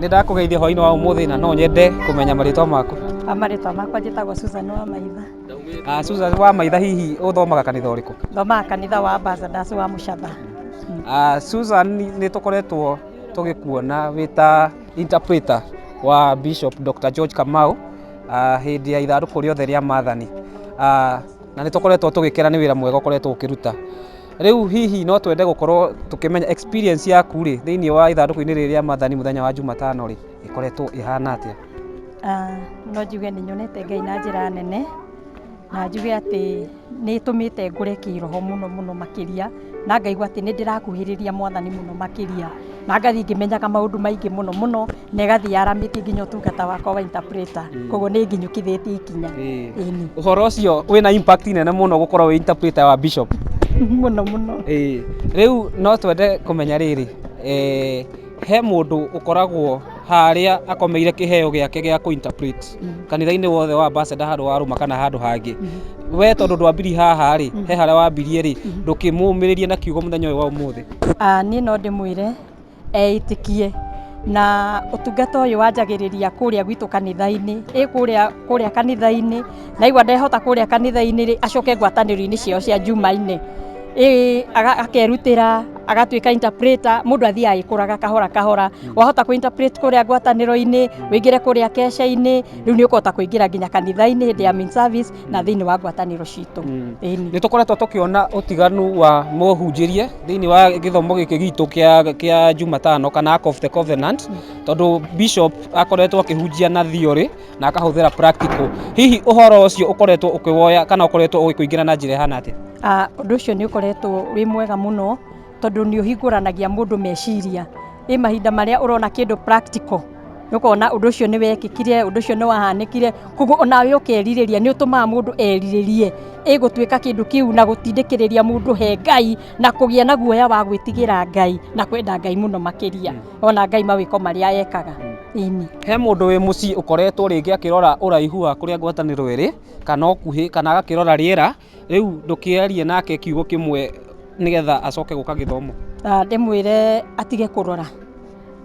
Nĩ ndakũgeithia hwainĩ wa ũmũthĩ na no nyende kũmenya marĩtwa maku. Marĩtwa makwa njĩtagwo Susan wa Maitha. Susan wa Maitha, hihi ũthomaga kanitha ũrĩkũ? Thomaga kanitha wa Ambassadors wa Mũcatha. Susan, nĩ tũkoretwo tũgĩkuona wĩ ta interpreter wa Bishop Dr. George Kamau hĩndĩ ya ithandũkũ rĩothe rĩa maathani, na nĩ tũkoretwo tũgĩkena nĩ wĩra mwega ũkoretwo ũkĩruta. Rĩu hihi no twende gũkorwo tũkĩmenya experience yaku rĩ thĩinĩ wa ithandũkũ-inĩ rĩrĩ rĩa maathani mũthenya wa Jumatano rĩ ĩkoretwo ĩhana atĩa? No njuge nĩ nyonete Ngai na njĩra nene, na njuge atĩ nĩ ĩtũmĩte ngũre kĩroho mũno mũno makĩria, na ngaigua atĩ nĩ ndĩrakuhĩrĩria Mwathani mũno makĩria, na ngathiĩ ngĩmenyaga maũndũ maingĩ mũno mũno, na ĩgathiĩ yaramĩtie nginya ũtungata wakwa wa interpreter. Koguo nĩ nginyũkithĩtie ikinya. Ĩni. Ũhoro ũcio wĩna impact nene mũno gũkorwo wĩ interpreter wa bishop. Mũno mũno. Ĩĩ. Rĩu no twende kũmenya rĩrĩ, he mũndũ ũkoragwo harĩa akomeire kĩheo gĩake gĩa kũ-interpret kanitha-inĩ wothe wa Ambassador handũ wa Rũma kana handũ hangĩ. We tondũ ndwambirie haha rĩ, he harĩa wambirie rĩ, ndũkĩmũmĩrĩrie na kiugo mũthenya ũyũ wa ũmũthĩ? Niĩ no ndĩmwĩre eĩtĩkie, na ũtungata ũyũ wanjagĩrĩria kũrĩa gwitũ kanitha-inĩ, ĩ kũrĩa kanitha-inĩ, na aigua ndehota kũrĩa kanitha-inĩ rĩ, acoke ngwatanĩro-inĩ ciao cia Jumaine. Ĩ akerutĩra, agatuĩka interpreter, mũndũ athiaga agĩkũraga kahora kahora. Wahota kũ interpret kũrĩa ngwatanĩro-inĩ, wĩingĩre kũrĩa keca-inĩ, rĩu nĩ ũkũhota kũingĩra nginya kanitha-inĩ hĩndĩ ya main service na thĩinĩ wa ngwatanĩro citũ. Ĩni. Nĩ tũkoretwo tũkĩona ũtiganu wa mũhunjĩrie thĩinĩ wa gĩthomo gĩkĩ gitũ kĩa Jumatano kana Ark of the Covenant, tondũ bishop akoretwo akĩhunjia na theory na akahũthĩra practical. Hihi ũhoro ũcio ũkoretwo ũkĩwoya kana ũkoretwo ũgĩkũingĩra na njĩra ĩhana atĩa? Ũndũ ũcio nĩ ũkoretwo wĩ mwega mũno, tondũ nĩ ũhingũranagia mũndũ meciria. Ĩ mahinda marĩa ũrona kĩndũ practical, ũkona ũndũ ũcio nĩ wekĩkire, ũndũ ũcio nĩ wahanĩkire, koguo onawe ũkerirĩria, nĩ ũtũmaga mũndũ erirĩrie ĩ gũtuĩka kĩndũ kĩu na gũtindĩkĩrĩria mũndũ he Ngai na kũgĩa na guoya wa gwĩtigĩra Ngai na kwenda Ngai mũno makĩria, ona Ngai mawĩko marĩa ekaga. Ĩni. He mũndũ wĩ mũciĩ ũkoretwo rĩngĩ akĩrora ũraihu wa kũrĩa ngwatanĩro ĩrĩ kana ũkuhĩ kana agakĩrora rĩera, rĩu ndũkĩarie nake kiugo kĩmwe nĩgetha acoke gũka gĩthomo. Ndĩmwĩre atige kũrora,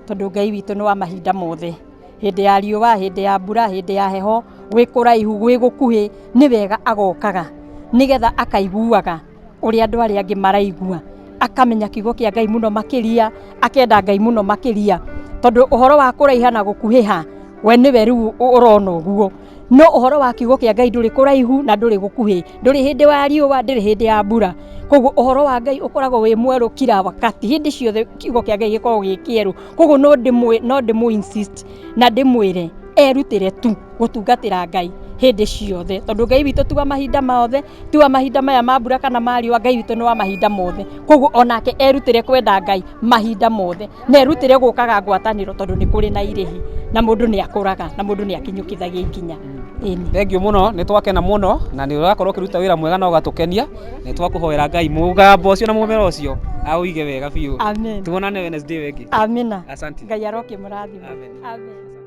tondũ Ngai witũ nĩ wa mahinda mothe, hĩndĩ ya riũa, hĩndĩ ya mbura, hĩndĩ ya heho, gwĩ kũraihu, gwĩ gũkuhĩ, nĩ wega agokaga nĩgetha akaiguaga ũrĩa andũ arĩa angĩ maraigua, akamenya kiugo kĩa Ngai mũno makĩria, akenda Ngai mũno makĩria, tondũ ũhoro wa kũraiha na gũkuhĩha we nĩwe rĩu ũrona ũguo, no ũhoro wa kiugo kĩa Ngai ndũrĩ kũraihu na ndũrĩ gũkuhĩ, ndũrĩ hĩndĩ wa riũa, ndĩrĩ hĩndĩ ya mbura. Koguo ũhoro wa Ngai ũkoragwo wĩ mwerũ kila wakati, hĩndĩ ciothe kiugo kĩa Ngai gĩkoragwo gĩ kĩerũ. Koguo no ndĩmũ insist na ndĩmwĩre erutĩre tu gũtungatĩra Ngai hĩndĩ ciothe, tondũ Ngai witũ ti wa mahinda mothe, ti wa mahinda maya ma mbura kana ma riũa, Ngai witũ nĩ wa mahinda mothe. Koguo onake erutĩre kwenda Ngai mahinda mothe, na erutĩre gũkaga ngwatanĩro, tondũ nĩ kũrĩ na irĩhi, na mũndũ nĩ akũraga na mũndũ nĩ akinyũkithagia ikinya. Ĩni. Thengiũ mũno, nĩ twakena mũno na nĩ ũrakorwo ũkĩruta wĩra mwega na ũgatũkenia. Nĩ twakũhoera Ngai mũgambo ũcio na mũmero ũcio aũige wega biũ. Amen. Tuonane Wednesday ĩyo ĩngĩ. Amina. Asante. Ngai arokĩmũrathima. Amen. Amen.